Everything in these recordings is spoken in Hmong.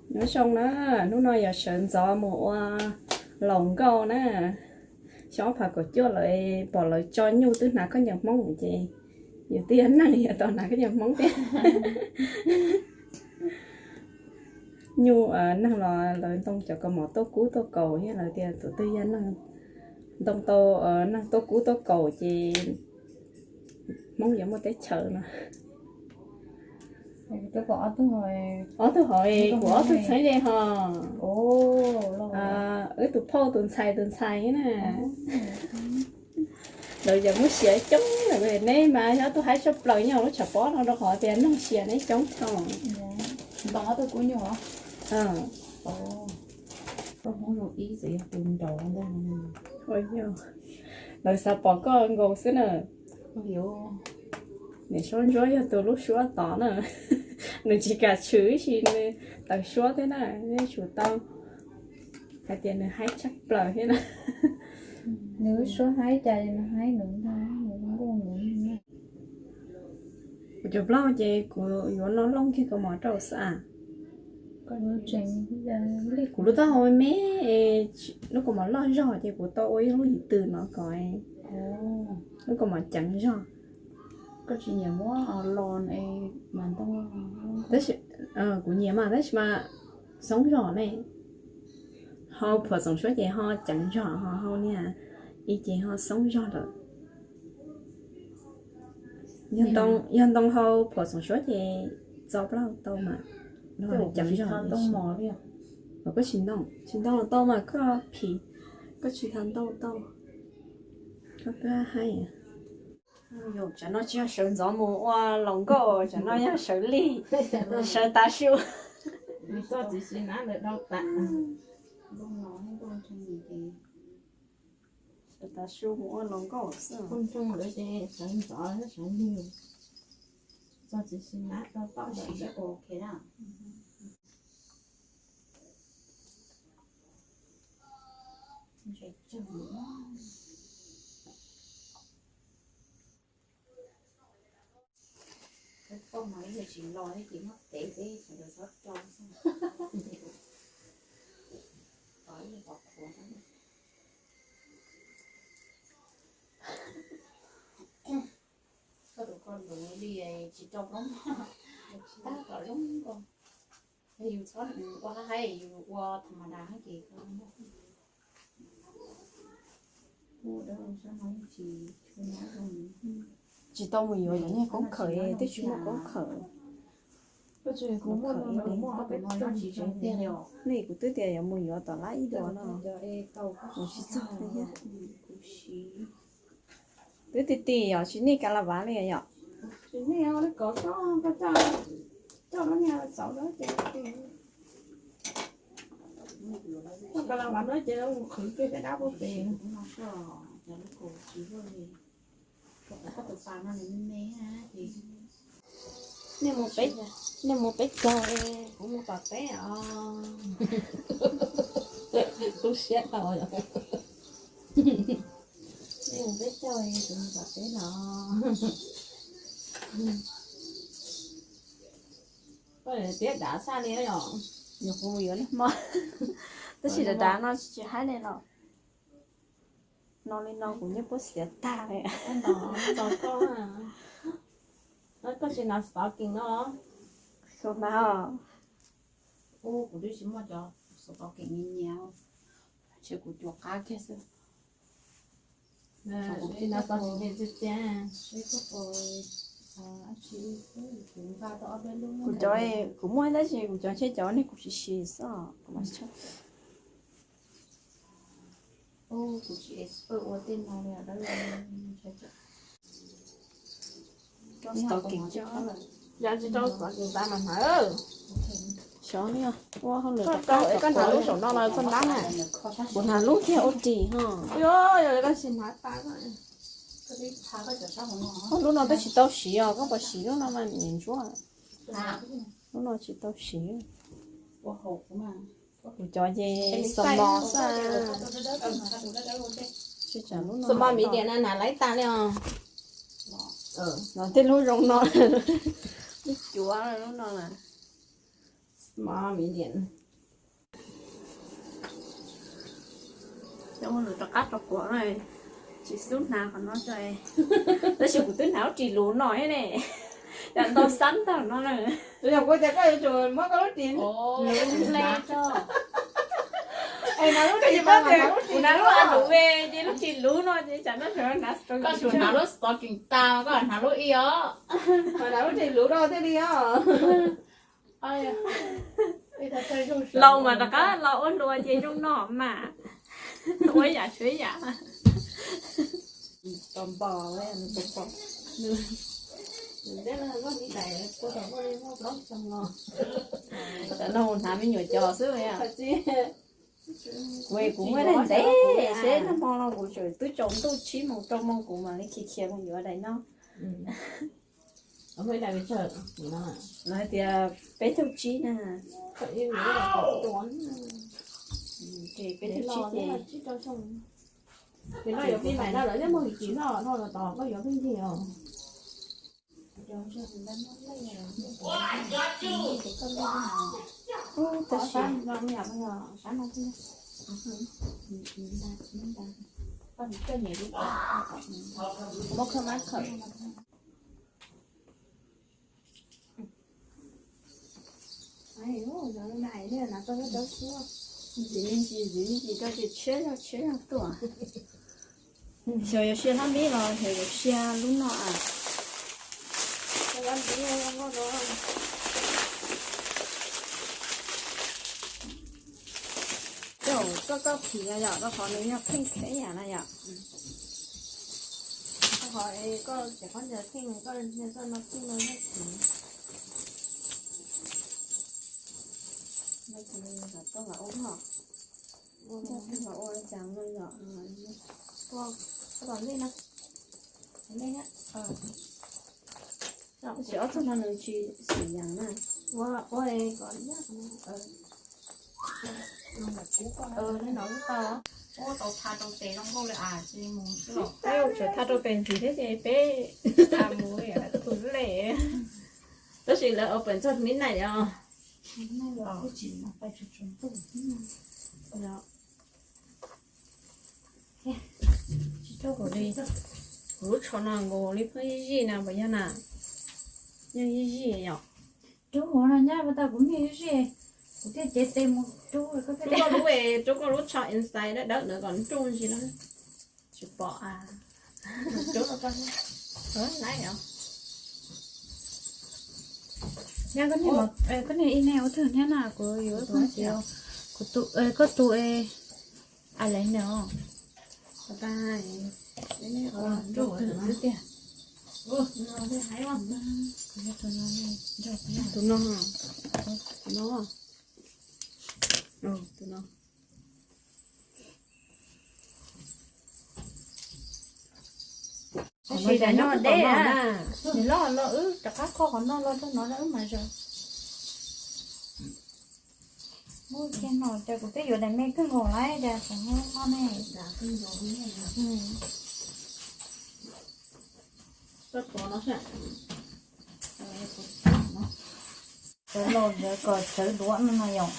Nyob zoo na, hnub no yog sawv ntxov mus ua laus nkauj na. Xyoo ob phav kaum cuaj lawv pom lawv tso nyuj twb hnav khaub ncaws Hmoob ces yus twb yog neeg yuav tau hnav khaub ncaws Hmoob thiab. Nyuj neeg los lawv ntoo cov kaus mom tuaj kub tuaj kaus thiab lawv tias tus twg yog neeg ntoo tau, neeg tuaj kub tuaj kaus ces Hmoob yuav muaj teb chaws no. Ob tug hauv, kuv ob tug txheeb ze ho. Wb tus phauj tus ntxhais tus ntxhais na. Lawv yeej muab siav coob lawm, neb mas ob tug haib tshaj plaws nyob lub tshav pob no rau qhov tias neeg siav neb coob thaum. Lawv xav pom koj nkaus xwb na. Niam Suab Ntsuab yog tus lub suab tod na, nws tsis kam tshwm ib si nws tawv suab thiab na, neb tsum tau hais tias nws haib tshaj plaws thiab na. Nws lub suab haib cas nws haib nws ntag, nws nkuj nws. Kuv cov plaub ces kuv yuav no looj kiag kaus mom rau xwb as. Kuv lub taub hau me, lub kaus mom loj zog ces kuv tau ua ib lub yim twm no kom lub kaus mom ceev zog. Koj tsis nyiam muab los mas ntoo. Tab sis kuv nyiam mas tab sis mas xoob zog ne. Hau phuam txoom suab ces ho ceev zog, ho hau niag ib ces ho xoob zog lawm. Yog ntoo hau phuam txoom suab ces txo plaub tau mas, ceev zog. Koj tsis ntoo, tsis ntoo los tau mas koj phim, koj tsis tau ntoo tau, koj twb haib. Tsam no tsis yog sawv ntxov mus ua laus nkauj, tsam no yog sawv lig, sawv tav su. Sawv tav su mus ua laus nkauj xwb. Peb poj mas ib yam tsis los thiab ces muab tev peb sawv daws txhob rau xwb. Tom ib yam tom qhuav. Koj tus ko luv li tsis rau plaub mog, tab tom zoo nkauj. Yus txhob ua haib haib, yus ua tha ma da ces tsis tau mus yuav cov niag koob khawm, twb tsis muaj koob khawm. Nej kuv twb tias yuav mus yuav tom lab ib duas no, mus tsis txog li thiab. Twb ti ti yom, tsis nej ka la vav li yom. Koj ka la vav no ces mus qhwv kiag tej dab puag pem. Nej mus peb caug, kuv mus tom teb os. Tu siab tau. Nej mus peb caug, kuv mus tom teb no. Koj tiab dav xaj li yom. Nyuam qhuav mus yuav niag hmo, tab sis dav dav no tsis haib li no. No li no kuv yeej puab xiav tag li. Koj tsis hnav stocking no los? Kuv hnav os. Kuv twb tsis muaj cov stocking nyias nyias, ntshe kuv cuav qab kiag xwb. Kuv cov, kuv muaj tab sis kuv cov ntshe cov niag kuv siv siv xwb. Yog tsis rau stocking tas mas hnav. Xyov li, ua hauj lwm rau koj hnav lub saum no los txog nrab na. Kuv hnav lub kiag ua ris ho. Yog koj tsis hnav tas. Lub no twb tsis tau siv os, koj puas siv lub no mas niam ntsuab. Lub no tsis tau siv. Kuv cov ces xo mos xwb. Xo mos miv diam na, hnav laib tas li os. Los tej lub zoo no, lub cuav lub no na. Xo mos miv diam. Coj ua lus rov qab rau kuv na, tsis xub hnav qhov no tso. Tab sis kuv twb hnav lub ris luv no ne, cas ntau xab ntag no na. Kuv tias koj yuav tsum muab koj lub ris luv hle tso. Koj yuav muab tias kuv hnav lub a luv ve ces lub ris luv no ces tsam no hnav, koj tsuas hnav lub stocking tas, koj hnav lub ib os. Hnav lub ris luv rau thiaj li os. Laus mas rov qab los ua hluas ces zoo no mas, ua yam tshuav yam. Tam no hnav me nyuam cos xwb. Kuv, kuv muaj daim ntev seb nag hmo no kuv tseem twb tsaus ntuj tsib moos rau moos kuv mam li khiav khiav mus yuav daim no. Lawv hais tias peb caug tsib na. Peb caug tsib ces Tab sis muab khawb mab khawb. Ntxiv me ntsis, ntxiv me ntsis rau ces tshiab zog tshiab zog tuaj. Xyov yuav sia hnab npib los xyov yuav sia lub no a. Coj koj, koj phim no yom, rau qhov nws yog pheej khev yam no yom. Rau qhov koj tseem qhov ntawd pheej, koj niag txoj no pheej no yog phim. Yog phim los tau los ua no. Ua los cas no yom. Ua, ua los lej no. Lej na. Tab sis ob txoj no nws tsis xim yam na. Ua, ua kom yaj. Ua tau tha rau tes zoo nkauj li as, tsis mus xwb los. Tseem tha rau tes ntxiv thiab ces peb tha mus li tus lej. Tab sis lawv open txog midnight os. Kuv li, kuv lub tsho no nkaus li pheej zij zij na, puas yog na? Yeej zij zij yom. Rub huv no nyab, puas tau kuv mij zij, kuv thiaj cev tes mus rub. Rub koj lub, rub koj lub tsho inside dawb dawb ntawd kom nruj ntsis na. Tsis pom a. Nyab, koj niag ib ne ua twg nyab na, kuv yuav koj tus, koj tus eyeliner. Tus no, tus no, tus no. Tab sis daim no deb na, nws loj los wb rov qab kho qhov no los rau no na wb mam zaws. Muab kiag no ces kuv twb yuav daim me kawg nkaus lawm ces kuv muab ne. Koj tuav no saib. Sawv los ntawd kom sawv duav no no yom.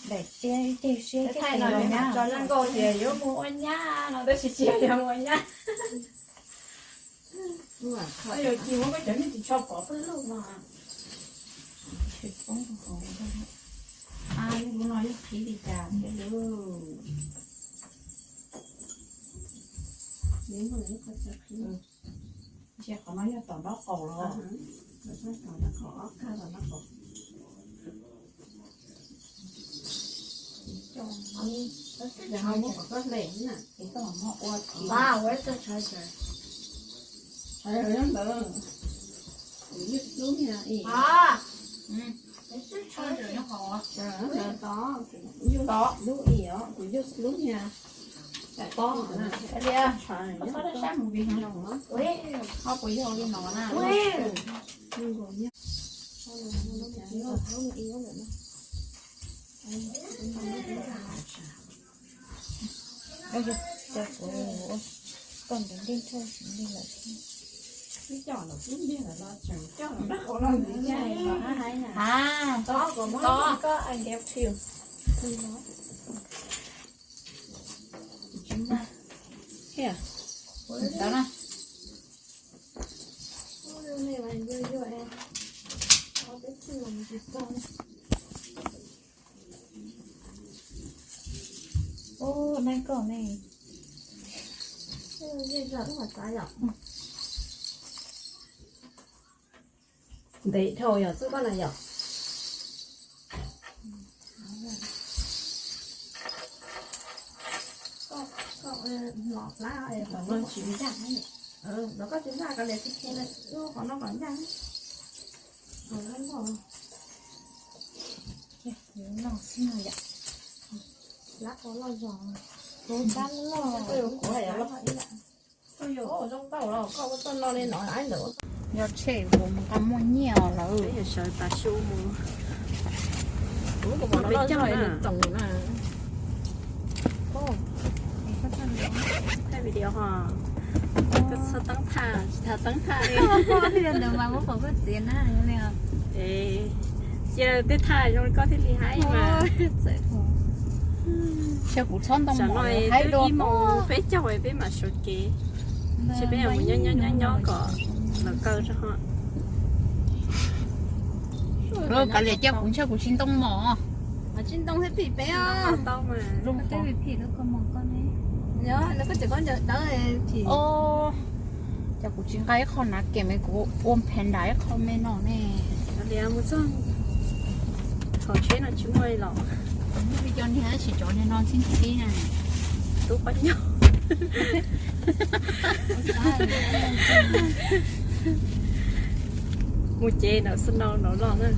Daim tiab ib teg siab ib teg tes los nyab. Tso zoo nkauj tias yuav mus ua nyab no tab sis tsis yog yuav mus ua nyab. Yuav ci muab koj cov niag ris tsho pov pawg lug no. Lub no yog qhib li cas thiab lub? Ntsia qhov no yog tom nraub qaum los? Tom nraub qaum, ob kab tom nraub qaum. Muab kom koj hle na, es koj mam muab ua. Wow, where's the charger? Charger nyob ntawd. Kuv yug lub niag ib. Charger nyob hauv. Yug lub ib os, kuv yug lub niag. Tam pob na. Ho puas yog li no na? Ua yog cov kuv ua kom ntawd nti nthawj li lawm thiab. Twb coj los twb ntiag lawm los tseem coj los nrog qhov no ntxiv. A, to, to. Tau na. Ub, neb koj ne. Ntev dhau yog xub koj na yom. Los tsis ncaj, los koj tsis ncaj koj li tib khi lub qhov no kom ncaj. Lab loj zog, kab loj. Koj yuav kuv hais los, koj yuav zoo nkauj los koj ua txoj no li no ib ntawm. Yog tshem kuv mus nqa muaj nyiaj lawm. Peb yuav sawv tav su mus. Kuv peb coj na. Thaij video ho. Koj txhob teeb thaj, tsis tas teeb thaj li. Ntawd mas muab pom koj txiav na. Cia tej thaj zoo li koj thiaj li haib mas. Cia kuv txhob ntoo mov haib dua ib moos peb caug peb mam sawv kev. Ces peb mus nyob nyob nyob nyob kom lawv kaw rau ho. Kav liam cia kuv ntshe kuv tsis ntoo mov. Tsis ntoo thiab phim peb os. Yog koj tseem koj ncaws dawb phim. Ces kuv tsis nqa ib qho nav kem me, kuv ua phev nram ib qho me no ne. Mus txog hauv tsheb no tsis muaj li los. Cov niag tsis cov niag no ntxhib ntxhib na. Tub pab nyob. Mus ces nram snow nram los na.